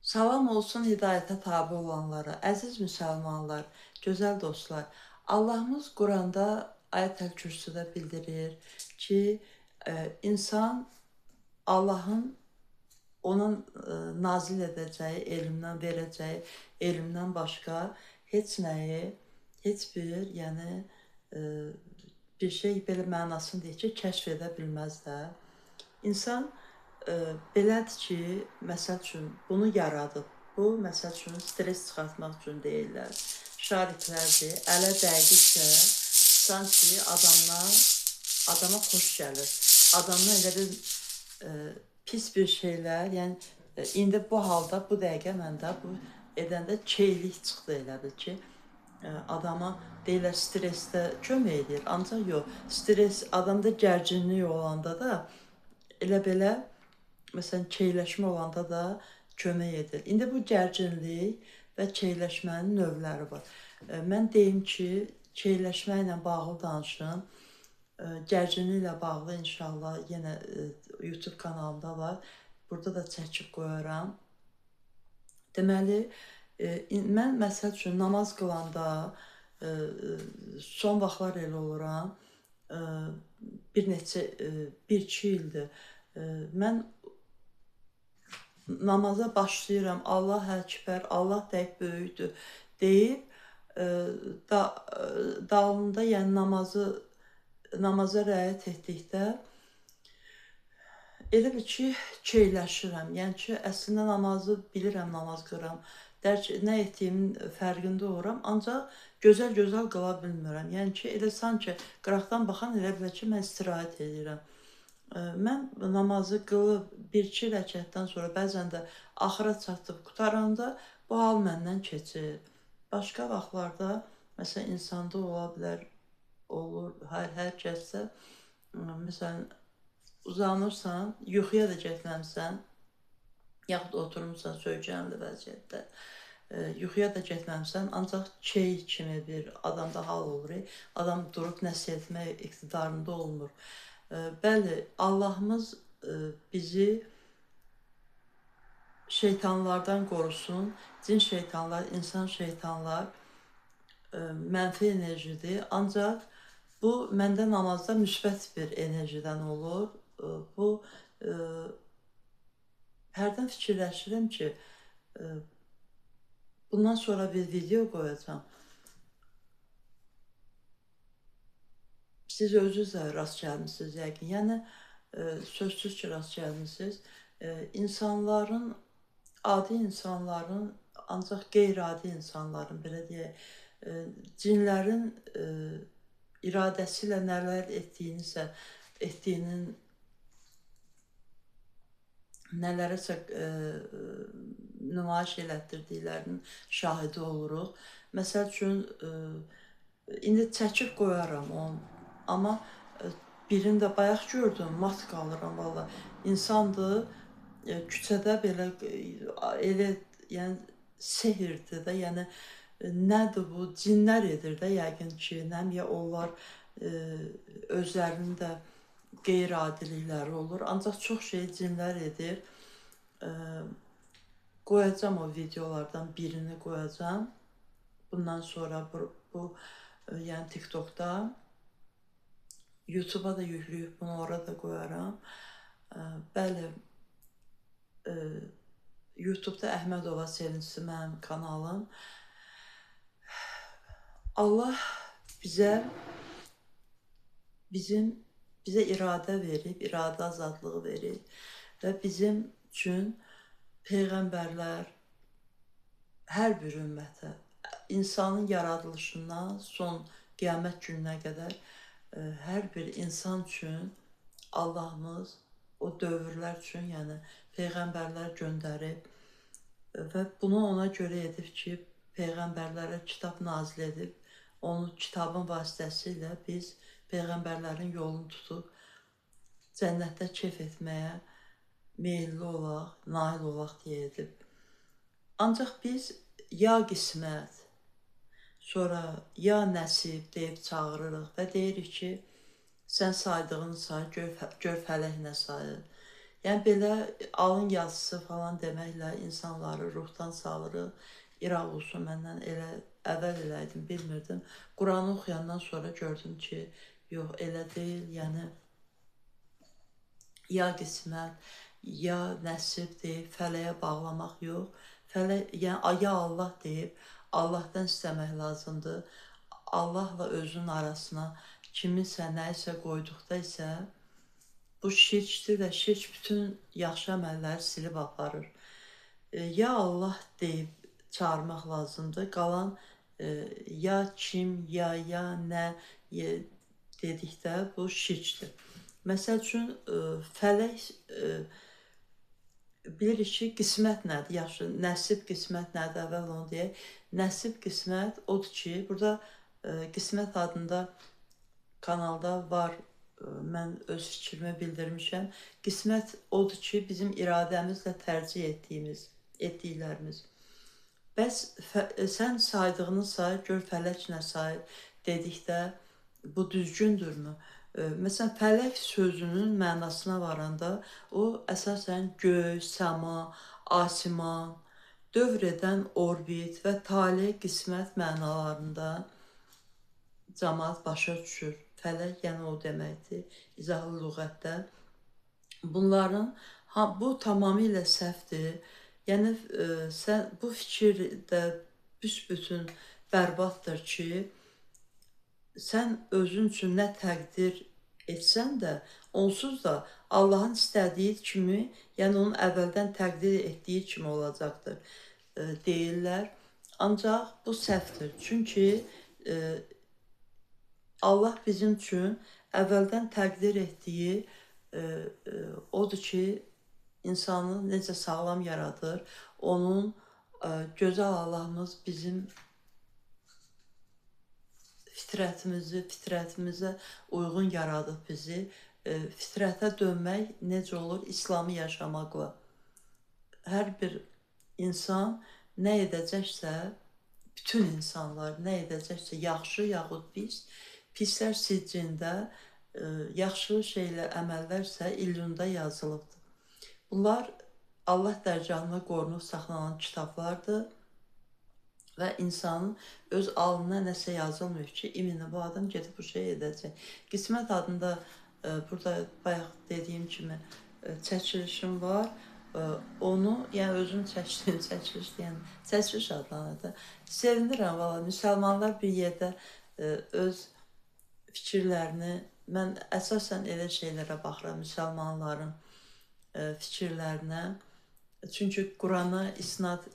Salam olsun hidayətə tabe olanlara, əziz müsəlmanlar, gözəl dostlar. Allahımız Quranda Ayət-əl-Kürsüdə bildirir ki, insan Allahın onun nazil edəcəyi elmdən, verəcəyi elmdən başqa heç nəyi, heç bir, yəni bir şey belə mənasını deyir ki, kəşf edə bilməz də. İnsan belədir ki, məsəl üçün bunu yaradıb. Bu, məsəl üçün stres çıxartmaq üçün deyirlər. Şariklərdir, ələ dəydikcə sanki adama xoş gəlir. Adamdan elə bir pis bir şeylər, yəni indi bu halda, bu dəqiqə məndə bu edəndə keylik çıxdı elə bil ki, adama deyirlər stresdə kömək edir. Ancaq yox, stres adamda gərginlik olanda da elə belə, məsələn, keyləşmə olanda da kömək edir. İndi bu gərginlik və keyləşmənin növləri var. Mən deyim ki, keyləşmə ilə bağlı danışım. Gərginliklə bağlı inşallah yenə YouTube kanalımda var. Burada da çəkib qoyaram. Deməli, mən məsəl üçün namaz qılanda son vaxtlar elə oluram. Bir neçə, bir-iki ildir. Mən namaza başlayıram, Allah əkbər, Allah tək böyükdür deyib, dalında, yəni namaza riayət etdikdə elə bil ki, keyləşirəm. Yəni ki, əslində namazı bilirəm, namaz qıram, dərk, nə etdiyimin fərqində oluram, ancaq gözəl-gözəl qıla bilmirəm. Yəni ki, elə sanki qıraqdan baxan elə bilər ki, mən istirahət edirəm. Mən namazı qılıb bir-iki rəkətdən sonra bəzən də axıra çatıb qutaranda bu hal məndən keçir. Başqa vaxtlarda, məsələn, insanda ola bilər, olur, hər kəsdə, məsələn, uzanırsan, yuxuya da getməmsən, yaxud oturmuşsan söykənli vəziyyətdə, yuxuya da getməmsən, ancaq key kimi bir adamda hal olur, adam durub nəsə etmək iqtidarında olmur. Bəli, Allahımız bizi şeytanlardan qorusun. Cin şeytanlar, insan şeytanlar mənfi enerjidir. Ancaq bu, məndə namazda müsbət bir enerjidən olur. Bu, hərdən fikirləşirəm ki, bundan sonra bir video qoyacağam. Siz özünüz də rast gəlmişsiniz yəqin. Yəni, sözsüz ki, rast gəlmişsiniz. İnsanların, adi insanların, ancaq qeyri-adi insanların, belə deyək, cinlərin iradəsi ilə nələr etdiyinisə, etdiyinin nələrəsə nümayiş elətdirdiklərinin şahidi oluruq. Məsəl üçün, indi çəkib qoyaram onu. Amma birini də bayaq gördüm, mat qalıram valla. İnsandır, küçədə belə, elə, yəni sehirdir də, yəni nədir bu, cinlər edir də yəqin ki, nəm ya onlar özlərinin də qeyri-adilikləri olur. Ancaq çox şey cinlər edir. Qoyacam o videolardan birini qoyacam. Bundan sonra bu yəni TikTokda, YouTube'a da yükləyib bunu orada da qoyaram. Bəli, YouTube'da Əhmədova Sevincli mənim kanalım. Allah bizə iradə verib, iradə azadlığı verib və bizim üçün peyğəmbərlər hər bir ümmətə, insanın yaradılışından son qiyamət gününə qədər hər bir insan üçün Allahımız o dövrlər üçün, yəni peyğəmbərlər göndərib və bunu ona görə edib ki, peyğəmbərlərə kitab nazil edib, onu kitabın vasitəsilə biz peyğəmbərlərin yolunu tutub cənnətdə kef etməyə meyilli olaq, nail olaq deyə edib. Ancaq biz ya qismət, sonra ya nəsib deyib çağırırıq və deyirik ki, sən saydığını say, gör fələk nə sayır. Yəni belə alın yazısı falan deməklə insanları ruhdan salırıq. İraq olsun məndən elə əvvəl elə idim, bilmirdim. Quranı oxuyandan sonra gördüm ki, yox elə deyil. Yəni ya qismət, ya nəsib deyib fələyə bağlamaq yox. Fələk, yəni ya Allah deyib Allahdan istəmək lazımdır. Allahla özünün arasına kiminsə nəyisə qoyduqda isə bu şirkdir və şirk bütün yaxşı əməlləri silib aparır. Ya Allah deyib çağırmaq lazımdır. Qalan ya kim, ya nə dedikdə bu şirkdir. Məsəl üçün, fələk bilirik ki, qismət nədir? Yaxşı, nəsib qismət nədir? Əvvəl onu deyək. Nəsib qismət odur ki, burada qismət adında kanalda var, mən öz fikrimi bildirmişəm. Qismət odur ki, bizim iradəmizlə tərcih etdiyimiz, etdiklərimiz. Bəs sən saydığını say, gör fələk nə sayır dedikdə bu düzgündürmü? Məsələn, fələk sözünün mənasına varanda o əsasən göy, səma, asiman, dövr edən orbit və tale, qismət mənalarında cəmaat başa düşür. Fələk, yəni o deməkdir, izahlı lüğətdə. Bunların, bu tamamilə səhvdir. Yəni, sən, bu fikir də büsbütün bərbaddır ki, sən özün üçün nə təqdir etsən də, onsuz da Allahın istədiyi kimi, yəni onun əvvəldən təqdir etdiyi kimi olacaqdır, deyirlər. Ancaq bu səhvdir. Çünki Allah bizim üçün əvvəldən təqdir etdiyi odur ki, insanı necə sağlam yaradır, onun gözəl Allahımız bizim fitrətimizi, fitrətimizə uyğun yaradıb bizi. Fitrətə dönmək necə olur? İslamı yaşamaqla. Hər bir insan nə edəcəksə, bütün insanlar nə edəcəksə, yaxşı yaxud pis, pislər siccində, yaxşı şeylər, əməllər isə illunda yazılıbdır. Bunlar Allah dərgahında qorunub saxlanan kitablardır və insanın öz alnına nəsə yazılmıyor ki, iminə bu adam gedib bu şey edəcək. Qismət adında burada bayaq dediyim kimi çəkilişim var. Onu, yəni özüm çəkdiyim çəkiliş deyən, çəkiliş adlanır da. Sevinirəm valla, müsəlmanlar bir yerdə öz fikirlərini, mən əsasən elə şeylərə baxıram, müsəlmanların fikirlərinə. Çünki Qurana istinad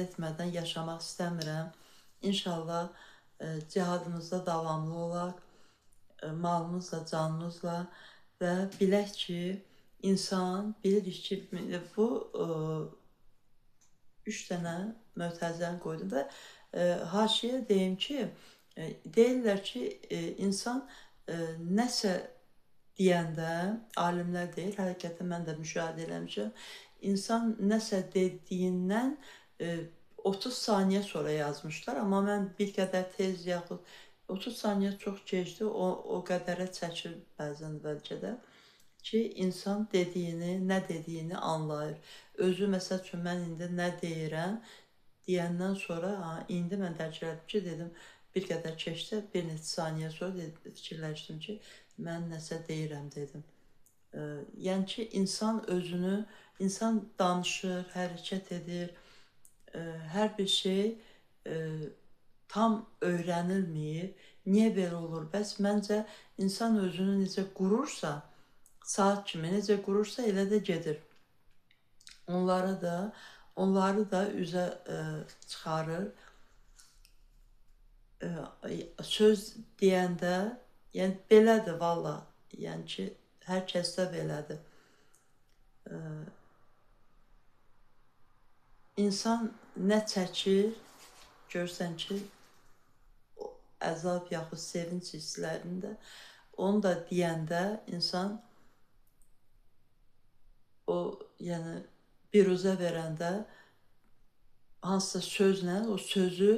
etmədən yaşamaq istəmirəm. İnşallah cihadımızda davamlı olaq, malımızla, canımızla və bilək ki, insan, bilirik ki, bu 3 dənə mötərizəni qoydum və haşiyə deyim ki, deyirlər ki, insan nəsə deyəndə, alimlər deyir, həqiqətən mən də müşahidə eləmişəm, insan nəsə dediyindən 30 saniyə sonra yazmışlar, amma mən bir qədər tez yaxud 30 saniyə çox gecdi, o qədərə çəkir bəzən bəlkə də ki, insan dediyini, nə dediyini anlayır. Özü, məsəl üçün, mən indi nə deyirəm deyəndən sonra, indi mən dərk elədim ki, dedim, bir qədər keçdi, bir neçə saniyə sonra dedim, fikirləşdim ki, mən nəsə deyirəm, dedim. Yəni ki, insan özünü, insan danışır, hərəkət edir, hər bir şey tam öyrənilməyib. Niyə belə olur? Bəs məncə, insan özünü necə qurursa, saat kimi necə qurursa, elə də gedir. Onları da üzə çıxarır. Söz deyəndə, yəni belədir valla, yəni ki, hər kəsdə belədir. İnsan nə çəkir, görsən ki, əzab yaxud sevinç hisslərində, onu da deyəndə insan o, yəni biruzə verəndə hansısa sözlə o sözü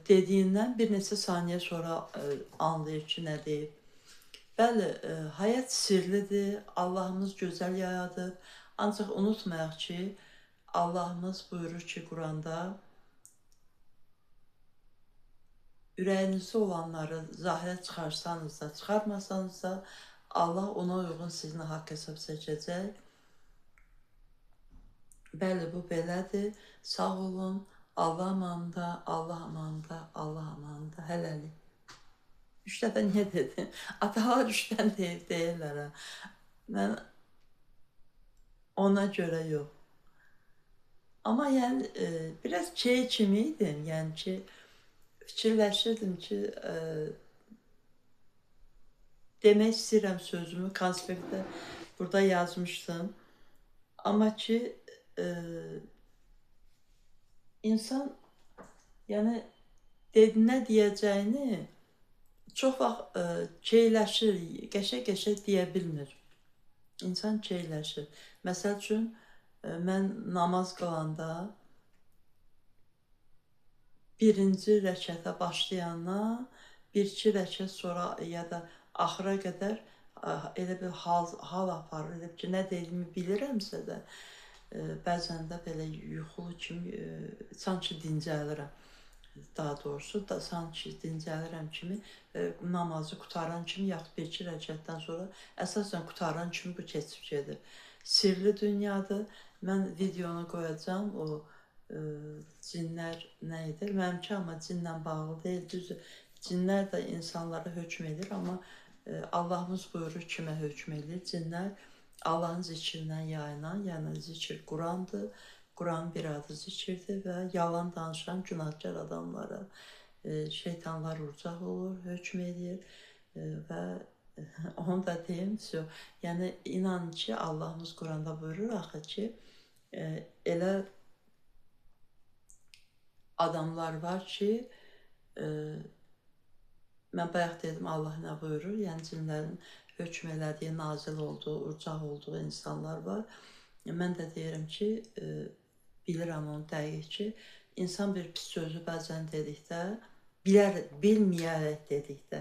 dediyindən bir neçə saniyə sonra anlayır ki, nə deyib. Bəli, həyat sirlidir, Allahımız gözəl yaradıb. Ancaq unutmayaq ki, Allahımız buyurur ki, Quranda ürəyinizdə olanları zahirə çıxarsanız da, çıxarmasanız da Allah ona uyğun sizinlə haqq hesab çəkəcək. Bəli, bu belədir. Sağ olun. Allah amanında, Allah amanında, Allah amanında. Hələlik. 3 dəfə niyə dedim? Atalar 3-dən deyib deyirlər. Hə. Mən ona görə yox. Amma yəni biraz şey kimi idim. Yəni ki, fikirləşirdim ki, demək istəyirəm sözümü, konspektdə burada yazmışdım. Amma ki, insan yəni nə deyəcəyini çox vaxt keyləşir, qəşə-qəşə deyə bilmir. İnsan keyləşir. Məsəl üçün, mən namaz qılanda birinci rəkətə başlayandan bir-iki rəkət sonra ya da axıra qədər elə bir hal aparır, elə ki, nə dediyimi bilirəmsə də, bəzən də belə yuxulu kimi, sanki dincəlirəm. Daha doğrusu, da, sanki dincəlirəm kimi, namazı qutaran kimi, yaxud bir-iki rəkətdən sonra, əsasən qutaran kimi bu keçib gedir. Sirli dünyadır. Mən videonu qoyacağam, o cinlər nə edir? Mənimki amma cinlə bağlı deyil, düzdür. Cinlər də insanlara hökm edir, amma Allahımız buyurur kimə hökm edir? Cinlər Allahın zikrindən yayınan, yəni zikir Qurandır. Quranın bir adı zikirdir və yalan danışan günahkar adamlara şeytanlar urcaq olur, hökm edir və onu da deyim ki, yəni inan ki, Allahımız Quranda buyurur axı ki, elə adamlar var ki, mən bayaq dedim Allah nə buyurur, yəni cinlərin hökm elədiyi, nazil olduğu, urcaq olduğu insanlar var. Mən də deyirəm ki, bilirəm onu dəqiq ki, insan bir pis sözü bəzən dedikdə, bilməyərək dedikdə,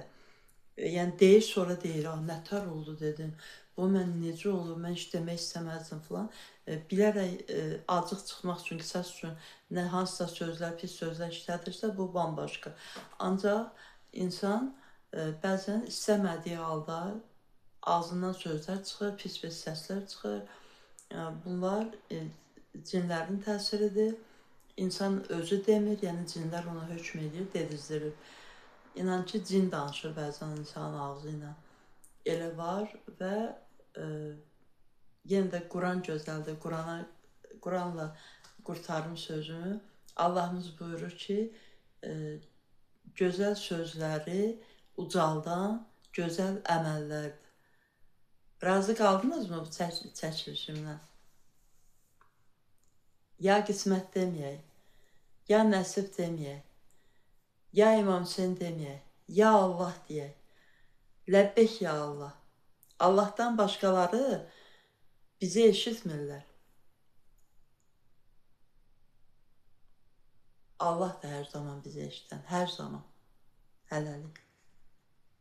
yəni deyir, sonra deyir, nətər oldu dedim, bu mən necə olur, mən heç demək istəməzdim filan. Bilərək acıq çıxmaq üçün, qisas üçün nə hansısa sözlər, pis sözlər işlədirsə, bu bambaşqa. Ancaq insan bəzən istəmədiyi halda ağzından sözlər çıxır, pis-pis səslər çıxır. Bunlar cinlərin təsiridir. İnsan özü demir, yəni cinlər ona hökm edir, dedizdirir. İnan ki, cin danışır bəzən insanın ağzı ilə. Elə var və yenə də Quran gözəldir. Quranla qurtarım sözümü. Allahımız buyurur ki, gözəl sözləri ucaldan gözəl əməllərdir. Razı qaldınız mı bu çəkilişimlə? Ya qismət deməyək, ya nəsib deməyək, ya İmam Hüseyn deməyək, ya Allah deyək. Ləbbeyk ya Allah. Allahdan başqaları bizi eşitmirlər. Allah da hər zaman bizi eşidən, hər zaman. Hələlik.